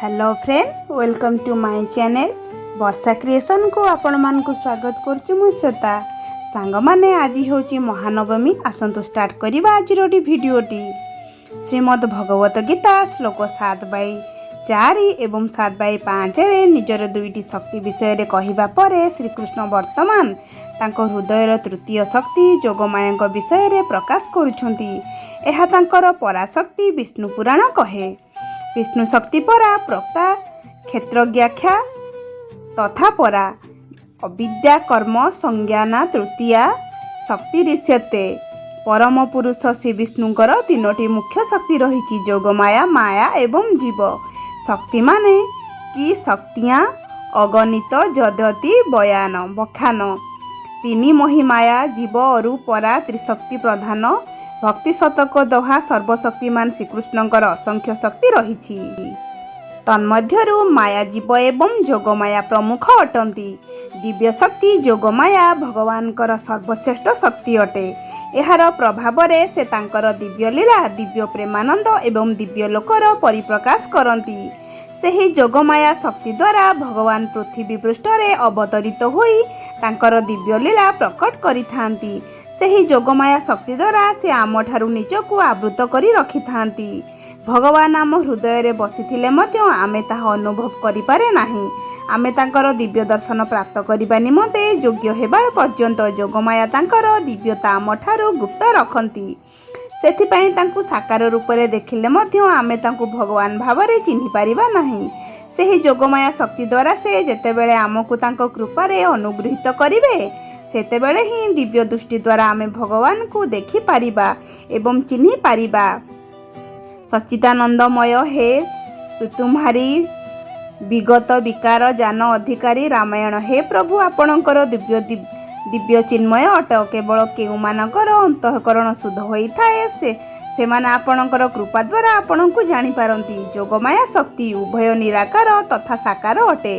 Hello friend, welcome to my channel ବର୍ଷା କ୍ରିଏସନ୍କୁ ଆପଣମାନଙ୍କୁ ସ୍ୱାଗତ କରୁଛି ମୁଁ ଶ୍ୱେତା। ସାଙ୍ଗମାନେ, ଆଜି ହେଉଛି ମହାନବମୀ। ଆସନ୍ତୁ ଷ୍ଟାର୍ଟ କରିବା ଆଜିର ଏଟି ଭିଡ଼ିଓଟି। ଶ୍ରୀମଦ୍ ଭଗବତ ଗୀତା ଶ୍ଲୋକ 7/4 ଏବଂ 7/5ରେ ନିଜର ଦୁଇଟି ଶକ୍ତି ବିଷୟରେ କହିବା ପରେ ଶ୍ରୀକୃଷ୍ଣ ବର୍ତ୍ତମାନ ତାଙ୍କ ହୃଦୟର ତୃତୀୟ ଶକ୍ତି ଯୋଗମାୟାଙ୍କ ବିଷୟରେ ପ୍ରକାଶ କରୁଛନ୍ତି। ଏହା ତାଙ୍କର ପରାଶକ୍ତି, ବିଷ୍ଣୁ ପୁରାଣ କହେ। ବିଷ୍ଣୁ ଶକ୍ତି ପରା ପ୍ରୋକ୍ତା କ୍ଷେତ୍ରଜ୍ଞାଖ୍ୟା ତଥା ପରା ଅବିଦ୍ୟା କର୍ମ ସଂଜ୍ଞାନା ତୃତୀୟା ଶକ୍ତିରିଷ୍ୟତେ। ପରମ ପୁରୁଷ ଶ୍ରୀ ବିଷ୍ଣୁଙ୍କର ତିନୋଟି ମୁଖ୍ୟ ଶକ୍ତି ରହିଛି, ଯୋଗମାୟା, ମାୟା ଏବଂ ଜୀବ। ଶକ୍ତିମାନେ କି ଶକ୍ତିଆଁ ଅଗଣିତ ଯଦ୍ୟପି ବୟାନ ବଖାନ। ତିନି ମହିମାୟା ଜୀବ ଅରୁ ପରା ତ୍ରିଶକ୍ତି ପ୍ରଧାନ। ଭକ୍ତି ଶତକ ଦୋହା। ସର୍ବଶକ୍ତିମାନ ଶ୍ରୀକୃଷ୍ଣଙ୍କର ଅସଂଖ୍ୟ ଶକ୍ତି ରହିଛି। ତନ୍ମଧ୍ୟରୁ ମାୟା, ଜୀବ ଏବଂ ଯୋଗମାୟା ପ୍ରମୁଖ ଅଟନ୍ତି। ଦିବ୍ୟ ଶକ୍ତି ଯୋଗମାୟା ଭଗବାନଙ୍କର ସର୍ବଶ୍ରେଷ୍ଠ ଶକ୍ତି ଅଟେ। ଏହାର ପ୍ରଭାବରେ ସେ ତାଙ୍କର ଦିବ୍ୟ ଲୀଳା, ଦିବ୍ୟ ପ୍ରେମାନନ୍ଦ ଏବଂ ଦିବ୍ୟ ଲୋକର ପରିପ୍ରକାଶ କରନ୍ତି। ସେହି ଯୋଗମାୟା ଶକ୍ତି ଦ୍ୱାରା ଭଗବାନ ପୃଥିବୀ ପୃଷ୍ଠରେ ଅବତରିତ ହୋଇ ତାଙ୍କର ଦିବ୍ୟ ଲୀଳା ପ୍ରକଟ କରିଥାନ୍ତି। ସେହି ଯୋଗମାୟା ଶକ୍ତି ଦ୍ୱାରା ସେ ଆମଠାରୁ ନିଜକୁ ଆବୃତ କରି ରଖିଥାନ୍ତି। ଭଗବାନ ଆମ ହୃଦୟରେ ବସିଥିଲେ ମଧ୍ୟ ଆମେ ତାହା ଅନୁଭବ କରିପାରେ ନାହିଁ। ଆମେ ତାଙ୍କର ଦିବ୍ୟ ଦର୍ଶନ ପ୍ରାପ୍ତ କରିବା ନିମନ୍ତେ ଯୋଗ୍ୟ ହେବା ପର୍ଯ୍ୟନ୍ତ ଯୋଗମାୟା ତାଙ୍କର ଦିବ୍ୟତା ଆମଠାରୁ ଗୁପ୍ତ ରଖନ୍ତି। ସେଥିପାଇଁ ତାଙ୍କୁ ସାକାର ରୂପରେ ଦେଖିଲେ ମଧ୍ୟ ଆମେ ତାଙ୍କୁ ଭଗବାନ ଭାବରେ ଚିହ୍ନି ପାରିବା ନାହିଁ। ସେହି ଯୋଗମାୟା ଶକ୍ତି ଦ୍ୱାରା ସେ ଯେତେବେଳେ ଆମକୁ ତାଙ୍କ କୃପାରେ ଅନୁଗୃହୀତ କରିବେ, ସେତେବେଳେ ହିଁ ଦିବ୍ୟ ଦୃଷ୍ଟି ଦ୍ୱାରା ଆମେ ଭଗବାନଙ୍କୁ ଦେଖିପାରିବା ଏବଂ ଚିହ୍ନି ପାରିବା। ସଚ୍ଚିଦାନନ୍ଦମୟ ହେ ତୁମ୍ହାରୀ ବିଗତ ବିକାର ଜାନ ଅଧିକାରୀ। ରାମାୟଣ। ହେ ପ୍ରଭୁ, ଆପଣଙ୍କର ଦିବ୍ୟ ଦିବ୍ୟ ଚିନ୍ମୟ ଅଟ। କେବଳ କେଉଁମାନଙ୍କର ଅନ୍ତଃକରଣ ଶୁଦ୍ଧ ହୋଇଥାଏ, ସେମାନେ ଆପଣଙ୍କର କୃପା ଦ୍ୱାରା ଆପଣଙ୍କୁ ଜାଣିପାରନ୍ତି। ଯୋଗମାୟା ଶକ୍ତି ଉଭୟ ନିରାକାର ତଥା ସାକାର ଅଟେ।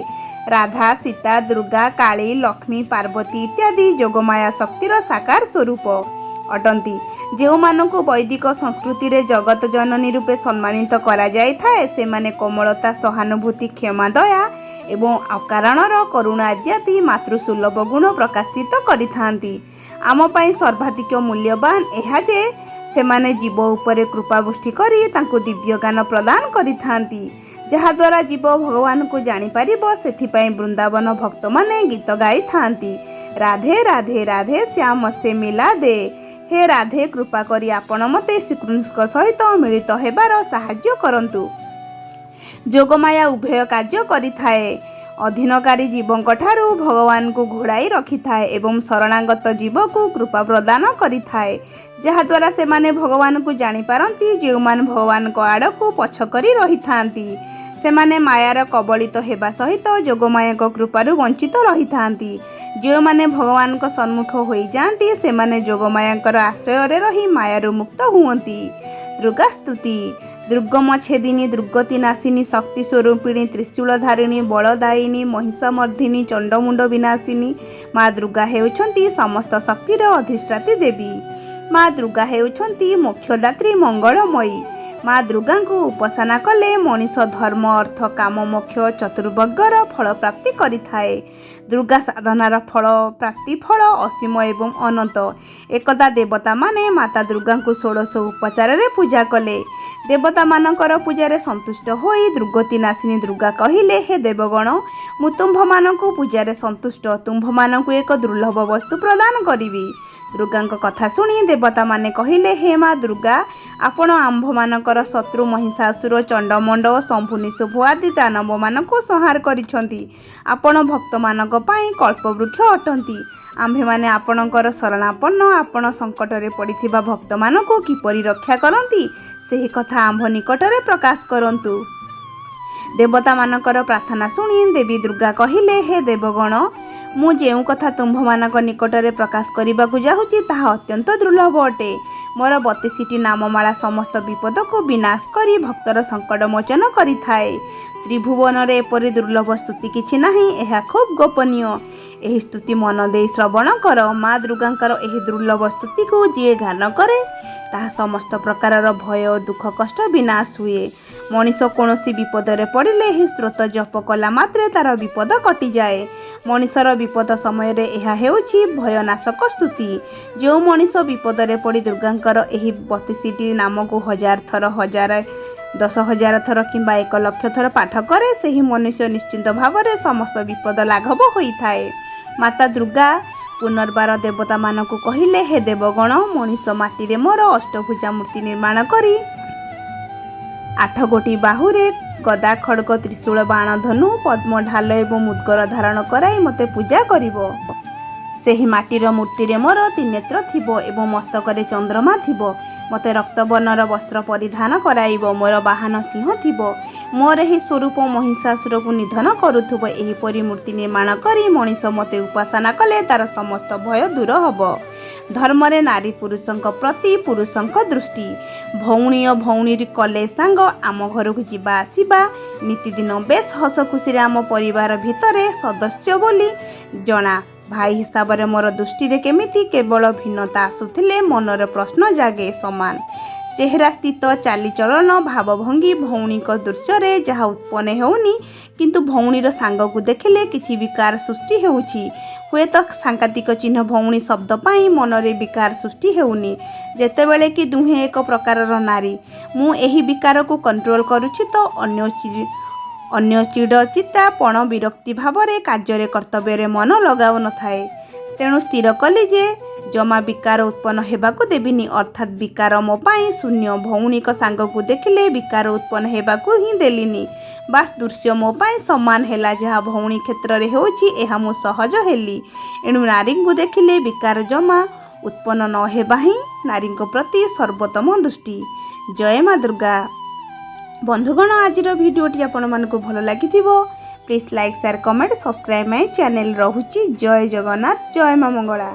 ରାଧା, ସୀତା, ଦୁର୍ଗା, କାଳୀ, ଲକ୍ଷ୍ମୀ, ପାର୍ବତୀ ଇତ୍ୟାଦି ଯୋଗମାୟା ଶକ୍ତିର ସାକାର ସ୍ୱରୂପ ଅଟନ୍ତି। ଯେଉଁମାନଙ୍କୁ ବୈଦିକ ସଂସ୍କୃତିରେ ଜଗତ ଜନନୀ ରୂପେ ସମ୍ମାନିତ କରାଯାଇଥାଏ, ସେମାନେ କୋମଳତା, ସହାନୁଭୂତି, କ୍ଷମା, ଦୟା ଏବଂ ଅକାରଣର କରୁଣା ଇତ୍ୟାଦି ମାତୃସୁଲଭ ଗୁଣ ପ୍ରକାଶିତ କରିଥାନ୍ତି। ଆମ ପାଇଁ ସର୍ବାଧିକ ମୂଲ୍ୟବାନ ଏହା ଯେ ସେମାନେ ଜୀବ ଉପରେ କୃପାବୃଷ୍ଟି କରି ତାଙ୍କୁ ଦିବ୍ୟ ଜ୍ଞାନ ପ୍ରଦାନ କରିଥାନ୍ତି, ଯାହାଦ୍ୱାରା ଜୀବ ଭଗବାନଙ୍କୁ ଜାଣିପାରିବ। ସେଥିପାଇଁ ବୃନ୍ଦାବନ ଭକ୍ତମାନେ ଗୀତ ଗାଇଥାନ୍ତି, "ରାଧେ ରାଧେ ରାଧେ ଶ୍ୟାମ ସେ ମିଲା ଦେ"। ହେ ରାଧେ, କୃପା କରି ଆପଣ ମୋତେ ଶ୍ରୀକୃଷ୍ଣଙ୍କ ସହିତ ମିଳିତ ହେବାର ସାହାଯ୍ୟ କରନ୍ତୁ। ଯୋଗମାୟା ଉଭୟ କାର୍ଯ୍ୟ କରିଥାଏ। ଅଧୀନକାରୀ ଜୀବଙ୍କ ଠାରୁ ଭଗବାନଙ୍କୁ ଘୋଡ଼ାଇ ରଖିଥାଏ ଏବଂ ଶରଣାଗତ ଜୀବକୁ କୃପା ପ୍ରଦାନ କରିଥାଏ, ଯାହାଦ୍ୱାରା ସେମାନେ ଭଗବାନଙ୍କୁ ଜାଣିପାରନ୍ତି। ଯେଉଁମାନେ ଭଗବାନଙ୍କ ଆଡ଼କୁ ପଛ କରି ରହିଥାନ୍ତି, ସେମାନେ ମାୟାର କବଳିତ ହେବା ସହିତ ଯୋଗମାୟାଙ୍କ କୃପାରୁ ବଞ୍ଚିତ ରହିଥାନ୍ତି। ଯେଉଁମାନେ ଭଗବାନଙ୍କ ସମ୍ମୁଖ ହୋଇଯାଆନ୍ତି, ସେମାନେ ଯୋଗମାୟାଙ୍କର ଆଶ୍ରୟରେ ରହି ମାୟାରୁ ମୁକ୍ତ ହୁଅନ୍ତି। ଦୁର୍ଗାସ୍ତୁତି। ଦୁର୍ଗମ ଛେଦିନୀ, ଦୁର୍ଗତି ନାଶିନୀ, ଶକ୍ତି ସ୍ୱରୂପିଣୀ, ତ୍ରିଶୂଳଧାରିଣୀ, ବଳଦାୟିନୀ, ମହିଷମର୍ଦ୍ଦିନୀ, ଚଣ୍ଡମୁଣ୍ଡ ବିନାଶିନୀ ମା ଦୁର୍ଗା ହେଉଛନ୍ତି ସମସ୍ତ ଶକ୍ତିର ଅଧିଷ୍ଠାତ୍ରୀ ଦେବୀ। ମା ଦୁର୍ଗା ହେଉଛନ୍ତି ମୋକ୍ଷଦାତ୍ରୀ, ମଙ୍ଗଳମୟୀ। ମା ଦୁର୍ଗାଙ୍କୁ ଉପାସନା କଲେ ମଣିଷ ଧର୍ମ, ଅର୍ଥ, କାମ, ମୋକ୍ଷ ଚତୁର୍ବର୍ଗର ଫଳ ପ୍ରାପ୍ତି କରିଥାଏ। ଦୁର୍ଗା ସାଧନାର ଫଳ ପ୍ରାପ୍ତି ଫଳ ଅସୀମ ଏବଂ ଅନନ୍ତ। ଏକଦା ଦେବତାମାନେ ମାତା ଦୁର୍ଗାଙ୍କୁ ଷୋଡ଼ଶ ଉପଚାରରେ ପୂଜା କଲେ। ଦେବତାମାନଙ୍କର ପୂଜାରେ ସନ୍ତୁଷ୍ଟ ହୋଇ ଦୁର୍ଗତି ନାଶିନୀ ଦୁର୍ଗା କହିଲେ, "ହେ ଦେବଗଣ, ମୁଁ ତୁମ୍ଭମାନଙ୍କୁ ପୂଜାରେ ସନ୍ତୁଷ୍ଟ। ତୁମ୍ଭମାନଙ୍କୁ ଏକ ଦୁର୍ଲଭ ବସ୍ତୁ ପ୍ରଦାନ କରିବି।" ଦୁର୍ଗାଙ୍କ କଥା ଶୁଣି ଦେବତାମାନେ କହିଲେ, "ହେ ମା ଦୁର୍ଗା, ଆପଣ ଆମ୍ଭମାନଙ୍କର ଶତ୍ରୁ ମହିଷାସୁର, ଚଣ୍ଡମଣ୍ଡ ଓ ଶୁମ୍ଭ ନିଶୁମ୍ଭ ଆଦି ଦାନବମାନଙ୍କୁ ସଂହାର କରିଛନ୍ତି। ଆପଣ ଭକ୍ତମାନଙ୍କ ପାଇଁ କଳ୍ପବୃକ୍ଷ ଅଟନ୍ତି। ଆମ୍ଭେମାନେ ଆପଣଙ୍କର ଶରଣାପନ୍ନ। ଆପଣ ସଙ୍କଟରେ ପଡ଼ିଥିବା ଭକ୍ତମାନଙ୍କୁ କିପରି ରକ୍ଷା କରନ୍ତି, ସେହି କଥା ଆମ୍ଭ ନିକଟରେ ପ୍ରକାଶ କରନ୍ତୁ।" ଦେବତାମାନଙ୍କର ପ୍ରାର୍ଥନା ଶୁଣି ଦେବୀ ଦୁର୍ଗା କହିଲେ, "ହେ ଦେବଗଣ, ମୁଁ ଯେଉଁ କଥା ତୁମ୍ଭମାନଙ୍କ ନିକଟରେ ପ୍ରକାଶ କରିବାକୁ ଯାଉଛି, ତାହା ଅତ୍ୟନ୍ତ ଦୁର୍ଲଭ ଅଟେ। ମୋର 32ଟି ନାମମାଳା ସମସ୍ତ ବିପଦକୁ ବିନାଶ କରି ଭକ୍ତର ସଙ୍କଟ ମୋଚନ କରିଥାଏ। ତ୍ରିଭୁବନରେ ଏପରି ଦୁର୍ଲଭ ସ୍ତୁତି କିଛି ନାହିଁ। ଏହା ଖୁବ୍ ଗୋପନୀୟ। ଏହି ସ୍ତୁତି ମନ ଦେଇ ଶ୍ରବଣ କର। ମା ଦୁର୍ଗାଙ୍କର ଏହି ଦୁର୍ଲଭ ସ୍ତୁତିକୁ ଯିଏ ଗାନ କରେ, ତାହା ସମସ୍ତ ପ୍ରକାରର ଭୟ, ଦୁଃଖ, କଷ୍ଟ ବିନାଶ ହୁଏ। ମଣିଷ କୌଣସି ବିପଦରେ ପଡ଼ିଲେ ଏହି ସ୍ତୋତ୍ର ଜପ କଲା ମାତ୍ରେ ତାର ବିପଦ କଟିଯାଏ। ମଣିଷର ବିପଦ ସମୟରେ ଏହା ହେଉଛି ଭୟନାଶକ ସ୍ତୁତି। ଯେଉଁ ମଣିଷ ବିପଦରେ ପଡ଼ି ଦୁର୍ଗାଙ୍କର ଏହି 32ଟି ନାମକୁ ହଜାର ଥର, ହଜାର, 10,000 ଥର କିମ୍ବା 1 ଲକ୍ଷ ଥର ପାଠ କରେ, ସେହି ମନୁଷ୍ୟ ନିଶ୍ଚିନ୍ତ ଭାବରେ ସମସ୍ତ ବିପଦ ଲାଘବ ହୋଇଥାଏ। ମାତା ଦୁର୍ଗା ପୁନର୍ବାର ଦେବତାମାନଙ୍କୁ କହିଲେ, ହେ ଦେବଗଣ, ମଣିଷ ମାଟିରେ ମୋର ଅଷ୍ଟଭୁଜା ମୂର୍ତ୍ତି ନିର୍ମାଣ କରି ଆଠ ଗୋଟି ବାହୁରେ ଗଦା, ଖଡ଼ଗ, ତ୍ରିଶୂଳ, ବାଣ, ଧନୁ, ପଦ୍ମ, ଢାଲ ଏବଂ ମୁଦ୍ଗର ଧାରଣ କରାଇ ମୋତେ ପୂଜା କରିବ। ସେହି ମାଟିର ମୂର୍ତ୍ତିରେ ମୋର ତ୍ରିନେତ୍ର ଥିବ ଏବଂ ମସ୍ତକରେ ଚନ୍ଦ୍ରମା ଥିବ। ମୋତେ ରକ୍ତବର୍ଣ୍ଣର ବସ୍ତ୍ର ପରିଧାନ କରାଇବ। ମୋର ବାହନ ସିଂହ ଥିବ। ମୋର ଏହି ସ୍ୱରୂପ ମହିଷାସୁରକୁ ନିଧନ କରୁଥିବ। ଏହିପରି ମୂର୍ତ୍ତି ନିର୍ମାଣ କରି ମଣିଷ ମୋତେ ଉପାସନା କଲେ ତାର ସମସ୍ତ ଭୟ ଦୂର ହେବ। ଧର୍ମରେ ନାରୀ ପୁରୁଷଙ୍କ ପ୍ରତି ପୁରୁଷଙ୍କ ଦୃଷ୍ଟି। ଭଉଣୀ ଓ ଭଉଣୀ କଲେଜ ସାଙ୍ଗ ଆମ ଘରକୁ ଯିବା ଆସିବା ନିତିଦିନ। ବେଶ ହସ ଖୁସିରେ ଆମ ପରିବାର ଭିତରେ ସଦସ୍ୟ ବୋଲି ଜଣା। ଭାଇ ହିସାବରେ ମୋର ଦୃଷ୍ଟିରେ କେମିତି କେବଳ ଭିନ୍ନତା ଆସୁଥିଲେ ମନରେ ପ୍ରଶ୍ନ ଜାଗେ। ସମାନ ଚେହେରା ସ୍ଥିତ, ଚାଲିଚଳନ, ଭାବଭଙ୍ଗୀ ଭଉଣୀଙ୍କ ଦୃଶ୍ୟରେ ଯାହା ଉତ୍ପନ୍ନ ହେଉନି, କିନ୍ତୁ ଭଉଣୀର ସାଙ୍ଗକୁ ଦେଖିଲେ କିଛି ବିକାର ସୃଷ୍ଟି ହେଉଛି। ହୁଏତ ସାଙ୍କେତିକ ଚିହ୍ନ ଭଉଣୀ ଶବ୍ଦ ପାଇଁ ମନରେ ବିକାର ସୃଷ୍ଟି ହେଉନି, ଯେତେବେଳେ କି ଦୁହେଁ ଏକ ପ୍ରକାରର ନାରୀ। ମୁଁ ଏହି ବିକାରକୁ କଣ୍ଟ୍ରୋଲ କରୁଛି ତ ଅନ୍ୟ ଚିଡ଼ ଚିତା ପଣ ବିରକ୍ତି ଭାବରେ କାର୍ଯ୍ୟରେ କର୍ତ୍ତବ୍ୟରେ ମନ ଲଗାଉନଥାଏ। ତେଣୁ ସ୍ଥିର କଲି ଯେ ଜମା ବିକାର ଉତ୍ପନ୍ନ ହେବାକୁ ଦେବିନି, ଅର୍ଥାତ୍ ବିକାର ମୋ ପାଇଁ ଶୂନ୍ୟ। ଭଉଣୀଙ୍କ ସାଙ୍ଗକୁ ଦେଖିଲେ ବିକାର ଉତ୍ପନ୍ନ ହେବାକୁ ହିଁ ଦେଲିନି। ବାସ୍, ଦୃଶ୍ୟ ମୋ ପାଇଁ ସମାନ ହେଲା। ଯାହା ଭଉଣୀ କ୍ଷେତ୍ରରେ ହେଉଛି, ଏହା ମୁଁ ସହଜ ହେଲି। ଏଣୁ ନାରୀଙ୍କୁ ଦେଖିଲେ ବିକାର ଜମା ଉତ୍ପନ୍ନ ନ ହେବା ହିଁ ନାରୀଙ୍କ ପ୍ରତି ସର୍ବୋତ୍ତମ ଦୃଷ୍ଟି। ଜୟ ମା ଦୁର୍ଗା। ବନ୍ଧୁଗଣ, ଆଜିର ଭିଡ଼ିଓଟି ଆପଣମାନଙ୍କୁ ଭଲ ଲାଗିଥିବ। Please like, share, comment, subscribe my channel. ରହୁଛି। ଜୟ ଜଗନ୍ନାଥ, ଜୟ ମା ମଙ୍ଗଳା।